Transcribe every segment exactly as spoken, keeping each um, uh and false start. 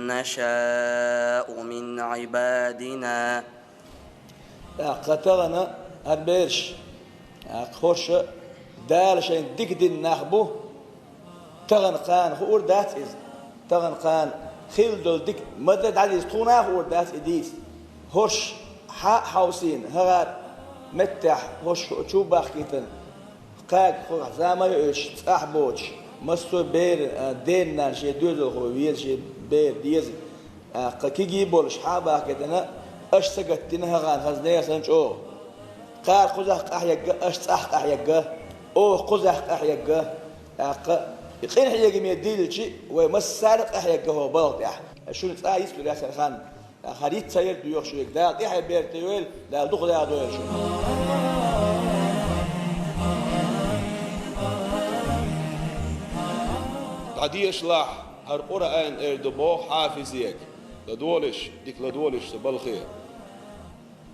نشاء من عبادنا. ТӀаккха тахана хӀара бераш, тӀаккха хӀорш Дала шайна дика дина нах бу, тахана кхана хуур дац иза. Тахана кхана хилла долу дика ма дан дӀадийца, тхуна а хуур дац и дийца. ХӀорш хьа а хьовсийна, хӀара меттехь хӀорш чу а бахкийтина, кхага хӀорш зама а йоуьйтуш, цӀахь боцуш, массо а бер, а, ден-нана шен доьзалхо веза, шен бер деза. ТӀаккха кегий болуш хьа а бахкийтина, аша сагатдина хӀара хаза нехан санна чӀогӀа. Кхара кхузахь къахьегна, аша цӀахь къахьегна, оха кхузахь къахьегна. ТӀаккха и къинхьегаме дилличи, вай массара а къахьегна хӀокху балха тӀехь. Шуна цкъа а йицлур яц хӀара хан. ТӀаккха хӀара йиц ца яр доьху шуьга. Дала тӀаьхье беркате йойла, Дала дукха даха дойла шуна. ДӀадешалахь, хӀара Къуръан эр ду боху хьафизега. ЛадогӀалаш, дика ладогӀалаш цу балхе.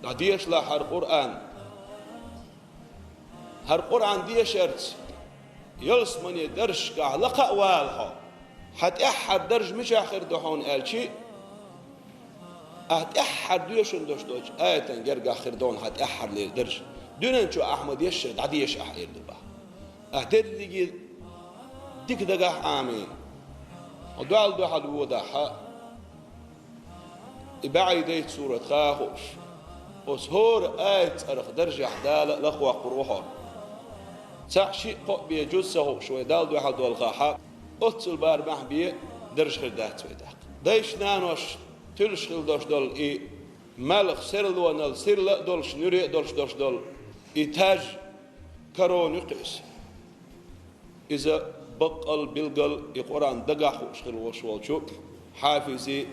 ДӀадешалахь хӀара Къуръан. ХӀара Къуръан дешарца ялсамане даржашкахь лакха а вала хьо. Хьан тӀаьххьара дарж мичахь хир ду хьуна аьлчи, ахь тӀаьххьара доьшуш долуш долчу аятан гергахь хир ду хьуна хьан тӀаьххьара лер дарж. Дуьнен чу ахь ма-дешшара дӀадеша ахь эр ду боху. Ахь дерриге дика дагахь Ӏамийна, хьо дуьхьал-дуьхьал водахь, и бӀаьӀий дайта сурат ха а хууш, оцу хӀора аят цӀарах даржехь Дала а лакхавоккхур ву хьо. Цхьаъ, шиъ, кхоъ бен жуз ца хууш вай Далла дуьхьал долу хахь, оццул барамехь бен дарж хир дац вай тӀаккха. Дайша-наноша туьллуш хила долуш долу и малх серлонал сирла а долуш, нуьре а долуш долуш долу и таж, корона ю-кх иза. Иза баккъал билггал и Къуръан дагахь хууш хила волуш волчу хьафизе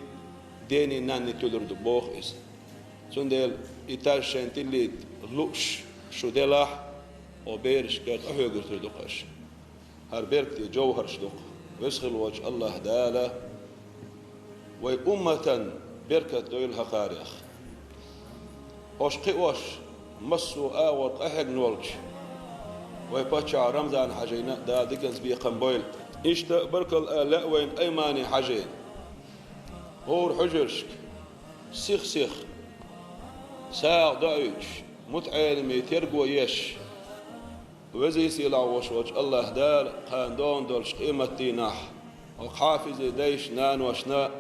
денний-нанний туьлур ду боху иза. Цундела и таж шайн тиллийта лууш шу делахь, хӀокху берашка къахьоьгуьйтур ду-кх аша. ХӀара беркате жовхӀарш ду-кх. Веза хила волчу АллахӀ Дала вай умматан беркат дойла хӀокхарех. ХӀорш кхиош, массо а агӀор къахьегна волчу вай паччахь Рамзан-Хьаьжина Дала диканца бекхам бойла. Иштта баркалла ала лаьа вайна Аймани-Хьаьжина. ХӀора хьуьжаршка сих-сиха сагӀа доуьйтуш, мутаӀелимийн терго еш, везий-сийлахь волуш волчу АллахӀ Дала кхана догӀун долчу къематдийнахь хӀокху хьафизийн дайшна-наношна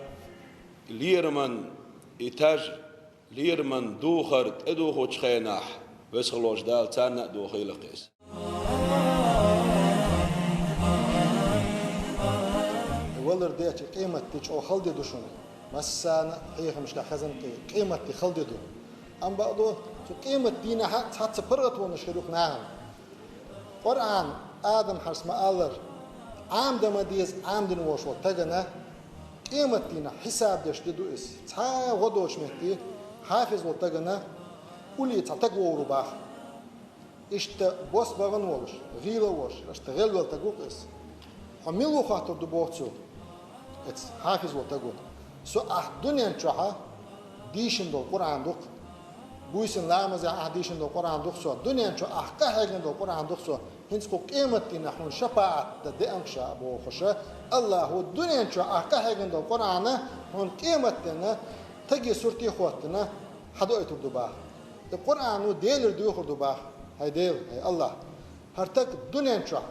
лераман и таж, лераман духар тӀедухучу хенахь, Веза хила волчу Дала царна а дохийла-кх иза. Валар дечу къематде чӀогӀа хала де ду шуна. Массарна а хьехамашкахь хезна-кх, къематде хала де ду. Амма бакъду, цу къематдийнахь а цхьацца паргӀатонаш хир ю-кх нахана. Къуръан Адам хьарс ма-аллара, Ӏамадан ма деза, Ӏамадина волуш волу тагана къематдийнахь хьисаб деш де ду иза. Цхьа а гӀо доцучу метте хьафиз волу тагана улле цхьа таг вогӀур ву боху. Иштта бос бахана волуш, гӀийла а волуш, иштта гӀелвелла таг ву-кх иза. Хьо мила ву хоттур ду боху цо? Эцу хьафиз волу таго: со ахь дуьнен чохь дийшина долу Къуръан ду-кх. Буьйсанна ламазехь ахь дийшина долу Къуръан ду-кх со. Дуьнен чохь ахь къахьегна долу Къуръан ду-кх со. ХӀинца кху къематдийнахь хьуна шапаӀат дан деана-кх ша, бохуш, АллахӀа дуьнен чохь ахь къахьегна долу Къуръан хьуна къематдийнахь таге сурте а хӀоттийна, хьадоуьйтур ду боху. И Къуръано Делера доьхур ду боху: хӀай Дела, хӀай АллахӀ, хӀара таг дуьнен чохь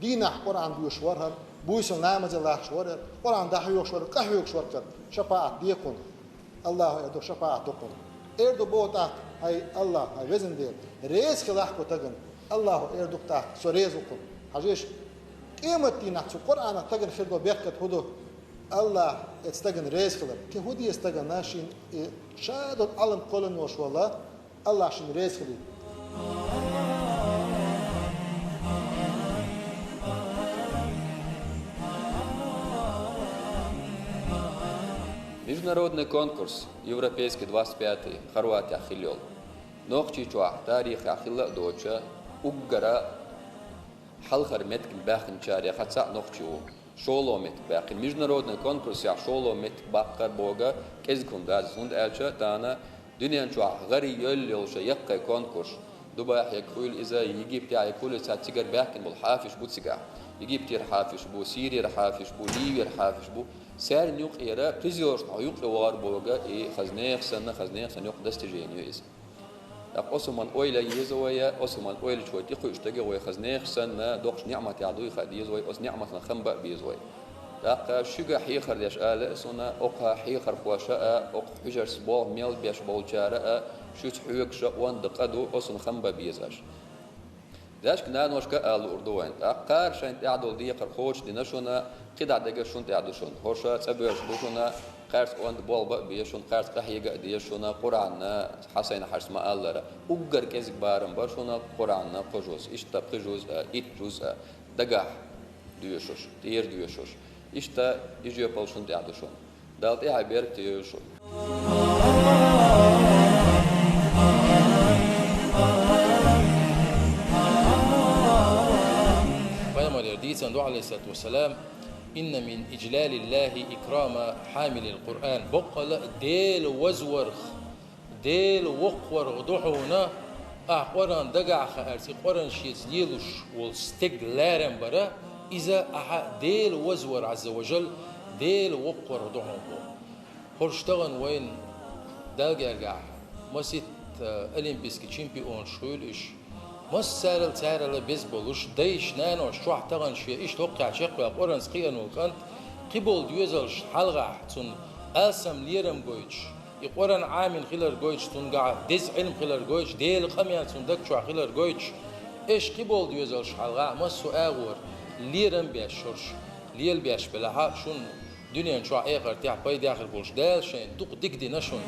дийнахь Къуръан доьшуш вара хӀара, буьйсанна ламазе латташ вара хӀара, Къуръан дӀахьоьхуш вара, къахьоьгуш вара хӀара, шапаӀат де кхунна. АллахӀа эр ду: шапаӀат до кхунна. Эр ду боху тӀаккха: хӀай АллахӀ, хӀай Везан Дела, реза хилахь кху тагана. АллахӀа эр ду-кх тӀаккха: со реза ву кхунна. Хьажийша, къематдийнахь цу Къуръанах тагана хир долу беркат хӀун ду? АллахӀ эцу тагана реза хилар. КхидӀа хӀун деза тагана шена и ша долу Ӏалам кхоьллина волуш волу АллахӀ шена реза хилийта. Международный конкурс «Европейский двадцать пятый» Хорватехь хилла йолу. Нохчийчохь тарихехь хилла а доцуш, уггара хьалхара меттиг баьхкинчарех цхьаъ нохчи ву. ШолгӀа меттиг баьккхина. Международный конкурсехь шолгӀа меттиг баккхар бохург кӀезиг хӀума дац, хӀунда аьлча тахана дуьнен чохь гӀарий йолу йолуш яккхий конкурс, Дубайхь яккхийла иза, Египтехь яккхийла иза, цигара баьхкина болу хьафизаш бу цигахь. Египтера хьафизаш бу, Сирера хьафизаш бу, Ливера хьафизаш бу. Царна юкъера, кхыйолчунна юкъе вагӀар боху и хаза нехан санна, хаза нехан санна йоккха достижение ю иза. ТӀаккха оцу хӀуманна ойла еза вай, оцу хӀуманна ойла чу вай тӀекхуьуш дагахь вай хаза нехан санна, доккхачу ниӀматех дуй хаа деза вай, оцу ниӀматана хам бан а беза вай. ТӀаккха шуьга хьехар деш ала а суна, окху хьехархоша а, окху хьуьжаршца болх мел беш болчара а, шуьца хьоьгуш а онда къа ду, оцунна хам бан беза аша. Дашка, наношка а ала луур ду вайн. ТӀаккха кхара шайна тӀехь долу декхар кхочушдина шуна, кхидӀа дегаш шуна тӀехь ду шуна. ХӀорш цӀа боьрша бу шуна, кхаьрца онда болх бан а беза шуна, кхаьрца къахьега а деза шуна, Къуръанна, Хьасайна хьаьжцӀа ма-аллара, уггар кӀезиг барам бара шуна Къуръанна кхо жуз, иштта пхи жуз а, итт жуз а, дагахь доьшуш, тӀера доьшуш. Иштта и жоьпалла шуна тӀехь ду шуна. Далла тӀехь беркате йойла шу. Пайхамарера дийцина ду, Ӏалайхиссалату вассалам: «Инна мин иджлалиллахи икрама хьамилил Къуръан». Боккъала а Дела вазварх, Дела воккхаварх ду хьуна, ахьа Къуръан дагахь хаарца, и Къуръан шеца лелош волу стеган ларам бар, иза ахьа Дела вазвар, Ӏазза ва жалла, Дела воккхаварх ду хьуна боху. ХӀорш тахана вайна Далла гергахь масийтта олимпийский чемпионаш хуьлу уьш. Массарал царал беза болуш, дайша, наноша чохь тахана шен иштта хӀокхехь чекхваьлла Къуръанца кхиъна волу кӀант, кхиболу доьзалш хьалхахь цунна алсам лерам гойтуш, и Къуръан Ӏамийна хилар гойтуш, цуьнгахь деза Ӏилма хилар гойтуш, Делан къамел цуьнан даг чохь хилар гойтуш, аша кхиболу доьзалш хьалхахь массо а агӀор лерам а беш, хӀорш лелабеш белахь а, шуна дуьнен чохь, эхартехь пайдехь хир болуш Дала шайна дукха дика дина шуна.